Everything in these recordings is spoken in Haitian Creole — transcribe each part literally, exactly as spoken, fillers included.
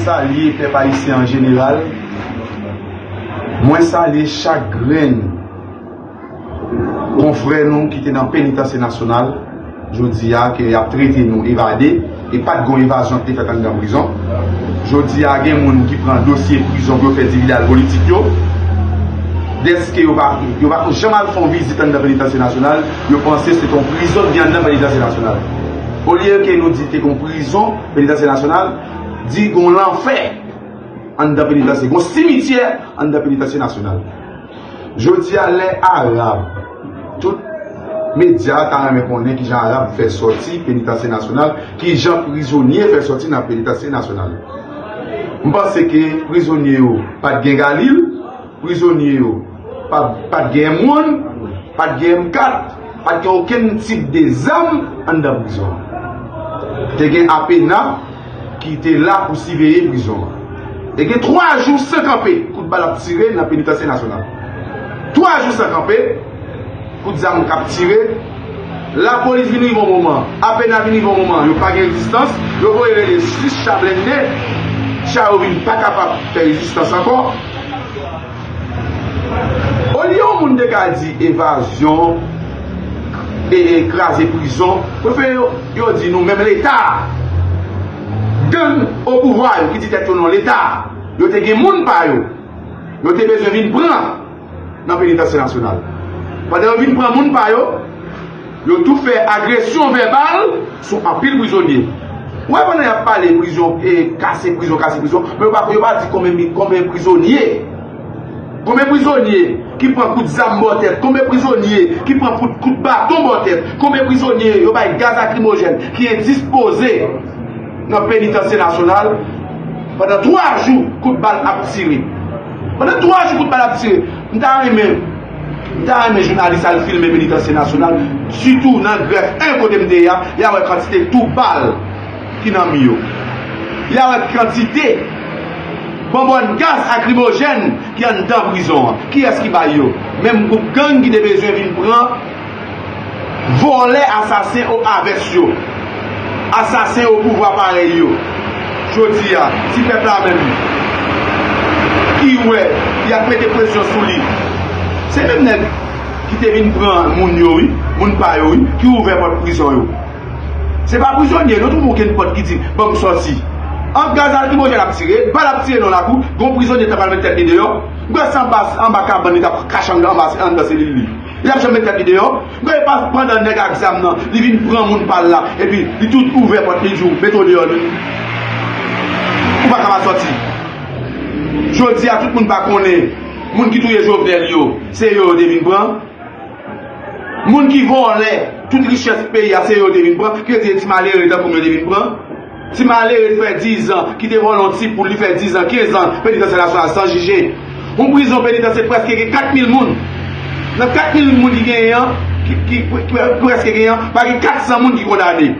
Salye pèp ayisyen an jeneral. Mwen salye chak grenn konfrè nou ki te nan penitansye nasyonal jodi a, ke y ap trete nou evade, e pa t gon evazyon ki te fèt anndan prizon. Jodi a, gen moun ki pran dosye prizon pou yo fè dividal politik yo. Dèske yo pa, yo pa janm al fè yon vizit anndan penitansye nasyonal, yo panse se t yon prizon ki gen anndan penitansye nasyonal. Olye ke nou di te gon prizon, penitansye nasyonal, di gon lanfè anndan penitansye, gon simityè anndan penitansye nasyonal. Jodi a, lè Arab, tout medya ta renmen konnen kijan Arab fè sòti penitansye nasyonal, kijan prizonye fè sòti nan penitansye nasyonal. M panse ke prizonye yo pa t gen galil, prizonye yo pa, pa t gen M one, pa t gen M kat, pa t gen okenn tip de zam anndan prizon an. Te gen APENA ki te la pou siveye prizon an. E gen twa jou san kanpe, kout bal ap tire nan penitansye nasyonal. Twa jou san kanpe, kout zam k ap tire. Lapolis vin rive yon moman, APENA vin rive yon moman, yo pa gen rezistans, yo voye rele sis cha blende, cha yo vin pa kapab fè rezistans ankò. Olye yon moun te ka di evazyon e, e kraze prizon, prefere yo, yo di nou menm Leta, gang o pouvwa yo ki di tèt yo non Leta, yo te gen moun pa yo, yo te bezwen vin pran nan penitansye nasyonal. Pandan yo vin pran moun pa yo, yo tou fè agresyon vèbal sou anpil prizonye. Ou wè, pandan y ap pale prizon, e kase prizon, kase prizon, men yo pa, yo pa di konbyen, konbyen prizonye. Konbyen prizonye ki pran kout zam bò tèt, konbyen prizonye ki pran kout, kout baton bò tèt, konbyen prizonye yo bay gaz lakrimojèn ki endispoze nan penitansye nasyonal pandan twa jou kout bal ap tire. Pandan twa jou kout bal ap tire. M ta renmen, m ta renmen jounalis al filme penitansye nasyonal, sitou nan grèf en kote m te ye a, y a wè kantite tou bal ki nan mi yo. Y a wè kantite bonbòn gaz lakrimojèn ki anndan prizon an. Kiyès ki bay yo? Menm gwoup gang ki te bezwen vin pran vòlè, asasen o avès yo, asasen o pouvwa parèy yo. Jodi a, si pèp la menm ki wè y ap mete presyon sou li, se menm nèg ki te vin pran moun yo, wi, moun pa yo, wi, ki ouvè pòt prizon yo. Se pa prizonye, nou twouve okenn pòt ki di, "Ban m sòti." An gaz lakrimojèn ap tire, bal ap tire nan lakou, gon prizonye t ap al met tèt li deyò. M kwè se anba, anba kabann li t ap kache anndan, anba, anndan selil li. Li t ap janm met tèt li deyò. M kwè pa pandan nèg ak zam nan, li vin pran moun pa l la, epi li tout ouvè pòt li, di w, "Mete w deyò, non." Ou pa ka pa sòti. Jodi a, tout moun pa konnen, moun ki touye Jovenel yo, se yo yo te vin pran. Moun ki vòlè tout richès peyi a, se yo te vin pran, ki rete ti malere tankou m yo te vin pran. Ti malere fè dizan, ki te vòlè yon ti poul, li fè dizan, kenz an, penitansye nasyonal san jije. Yon prizon penitansye prèske gen kat mil moun. Nan kat mil moun ki genyen an, ki, ki, ki, ki prèske genyen an, pa gen kat san moun ki kondane.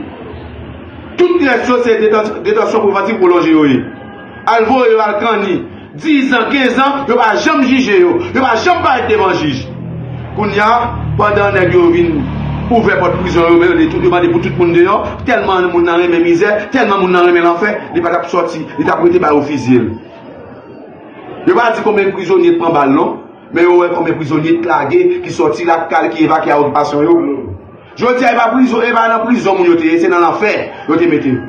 Tout rès yo se detan-, detansyon prevantif pwolonje yo ye. Al voye yo al kanni. Dizan, kenz an, yo pa janm jije yo. Yo pa janm parèt devan jij. Kounye a, pandan nèg yo vin ouvè pòt prizon yo, men yo, yo mande pou tout moun deyò, tèlman moun nan renmen mizè, tèlman moun nan renmen lanfè, li pa t ap sòti, li t ap rete ba yo fizye l. Yo pa di konbyen prizonye t pran bal non, men yo wè konbyen prizonye t lage, ki sòti lakay, ki evakye a okipasyon yo. Jodi a, e pa prizon, e pa nan prizon moun yo te ye, se nan lanfè yo te mete yo.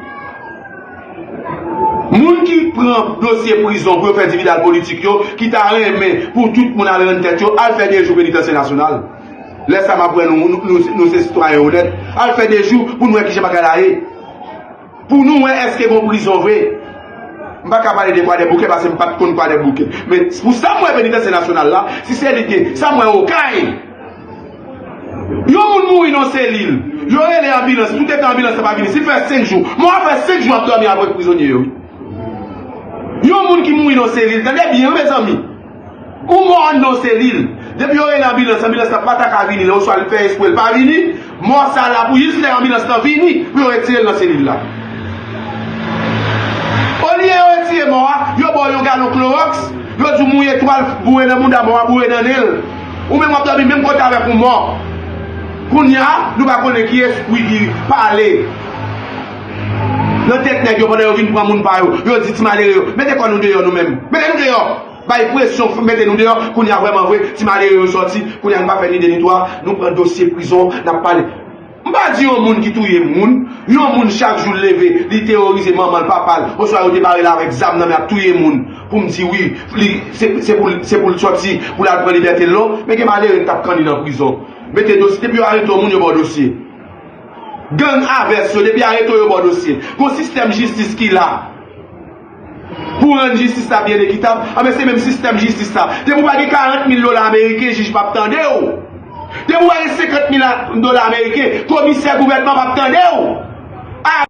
Moun ki pran dosye prizon pou yo fè dividal politik yo, ki ta renmen pou tout moun al rann tèt yo, al fè de jou penitansye nasyonal. Lè sa m ap wè nou, nou, nou, nou se sitwayen onèt. Al fè de jou pou nou wè kijan bagay la ye. Pou nou wè èske gon prizon vre. M pa ka pale de Kwadèboukè paske m pa t konn Kwadèboukè. Men pou sa m wè penitansye nasyonal la, si se li gen, sa m wè Okay. Yon moun mouri nan selil. Yo rele anbilans. Toutetan anbilans la pa vini. Si l fè senk jou, mò a fè senk jou ap dòmi avèk prizonye yo, wi. Yon moun ki mouri nan selil. Tande byen, wi, mezanmi. Ou mò anndan selil. Depi yo rele anbilans, anbilans la pa ta ka vini, oswa li fè espre l pa vini, mò sa la pou jis lè anbilans lan vini pou yo retire l nan selil la. Olye yo retire mò a, yo ba w yon galon klowòks, yo di w mouye twal, boure nan mouda mò a, boure nan nen l. Ou menm w ap dòmi menm kote avèk yon mò. Kounye a, nou pa konnen ki espri ki pale. Nan tèt nèg yo, pandan yo vin pran moun pa yo, yo di ti malere yo, mete kò nou deyò nou menm. Mete nou deyò. Bay presyon, mete nou deyò. Kounye a vrèman vre, ti malere yo sòti. Kounye a nou pa fè ni de ni twa, nou pran dosye prizon, n ap pale. M pa di yon moun ki touye moun, yon moun chak jou l leve, li teworize manman l, papa l, oswa yo te bare l avèk zam nan men ap touye moun. Pou m di wi, li, se, se pou l, se pou l sòti, pou l al pran libète l non. Men gen malere k t ap kanni nan prizon. Mete dosye, depi yo arete yon moun, yo ba w dosye. Gang avès yo, depi arete w, yo ba w dosye. Gon sistèm jistis ki la pou rann jistis la byen ekitab. Anben, se menm sistèm jistis la. Depi w pa gen karant mil dola ameriken, jij p ap tande w. Depi w pa gen senkant mil dola ameriken, komisè gouvènman p ap tande w.